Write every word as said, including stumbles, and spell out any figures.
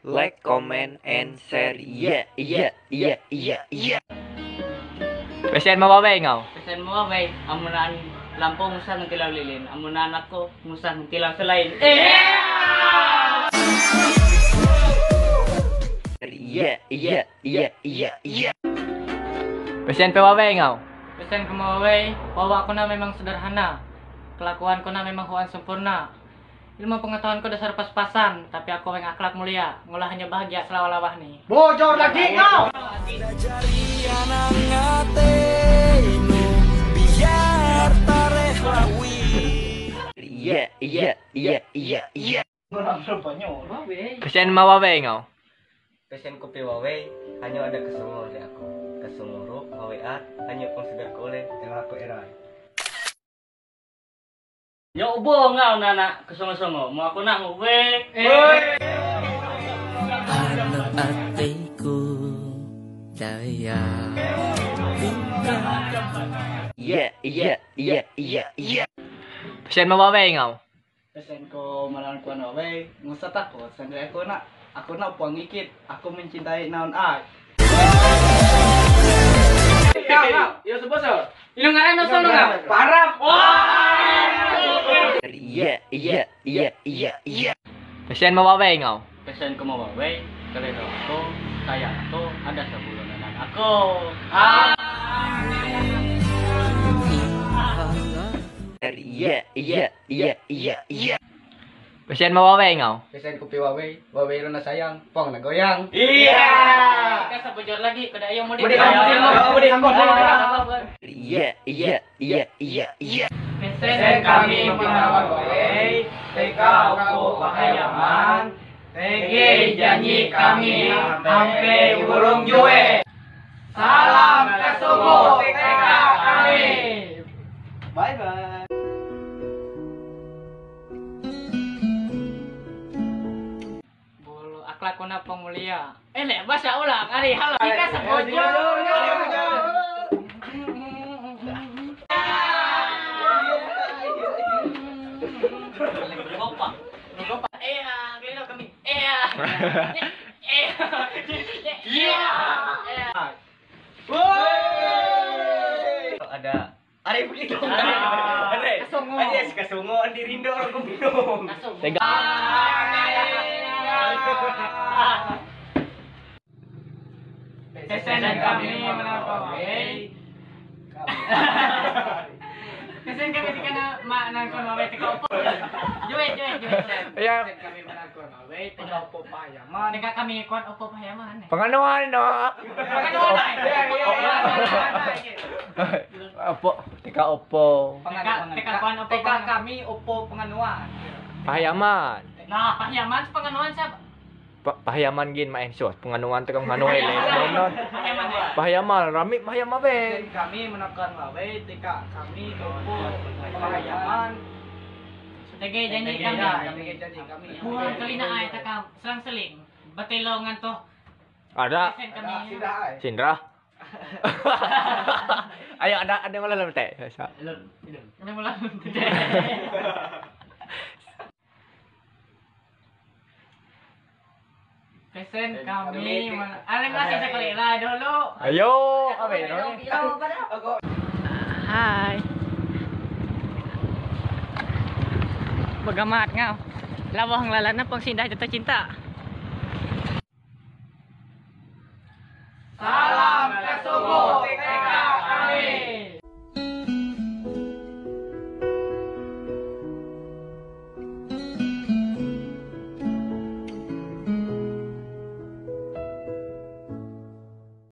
Like, comment, and share. Yeah, yeah, yeah, yeah, yeah. Pesen mawaweng au. Pesen mawaweng, amunan lampung musang tilaw lilin. Amunan ako musang tilaw selain. Yeah! Yeah, yeah, yeah, yeah, yeah. Pesen pe waweng au. Pesen ke mawaweng, wawa ko na memang sederhana. Kelakuan ko na memang huan sempurna. Ilmu pengetahuan ko dasar pas-pasan, tapi aku weng akhlak mulia. Ngolah hanya bahagia selawa-lawa ni. Bocor lagi kau. Dari anak ngatenu biar tareh lawi. Iya, iya, iya, iya, iya. Pesen mawaweng au. Pesen kopi wawe, hanya ada kesungguh di aku. Kesungguh ru, mawe at, hanya pun segar kole. Era aku era. Yo ubo ngau nana kesongo-songo, mo ako na mo we. Ano ate ko daya. Yeah, yeah, yeah, yeah, yeah. Pesen mawaweng au. Pesen ko malan kuan wawe, ngusat ako, sangga ako na, ako na puang ikit, aku mencintai naon ai. Yo, yo, yo, sebosor. Ilung ngaran no sono nga. Parap. Iya, iya, iya, iya, iya. Pesen mawaweng au. Pesen ko mawaweng, kalero ako, kaya ako, ada sa bulan anak ako. Ah. Iya, iya, iya, iya, iya. Pesen mawaweng au. Pesen kopi wawe, wawe lo na sayang, pong na goyang. Iya. Ka sa bujur lagi, kada ayaw mo di. Mo di ka, mo di ka, mo di ka, mo di ka. Iya, iya, iya, iya, iya. Pesen kami pengawan wawe, teka uko pahayaman, tege janji kami, ampe urung jue. Salam kasongo, teka kami. Bye bye. Bolo, akhlak ko na pemulia. Eh, le, bahasa ulang, ari, halo, kita sebojor. Lupa. Lupa. Eh, ah, keliru kami. Eh, ah. Eh, ah. Iya. Eh, ah. Woi. Ada Ari begitu. Ah. Ari. Kasongo. Ari, yes, kasongo, ang dirindo, ang kumbino. Kasongo. Tega. Pesen kami menang pawai. Pesen kami di kana ma nang kon mawai teka opo. Joy, joy, joy. Iya. Pesen kami menang kon mawai teka opo payaman. Teka kami kon opo payaman. Panganuan, no? Panganuan, ay. Iya, iya, iya. Opo, teka opo. Teka, teka kuan opo. Teka kami opo panganuan. Pahayaman. Nah, pahayaman sa panganuan sa Pa-, pahayaman gin maensos, panganuan teka panganuan le. Pahayaman, eh. Pahayaman, rami pahayaman be. Kami menekan wawe, teka kami opo pahayaman. Tege janji kami. Tege janji kami. Buang kelina ay takam, selang-seling. Batelongan to. Ada. Pesen kami. Sindra. Ayo, ada, ada yang malam teh. Ada yang malam teh. Pesen kami, mana? Alam nasi sa kalila dulu. Ayo, kami, no? Hi. Bagamat nga. Lawang lalan na pang sinda jatuh cinta.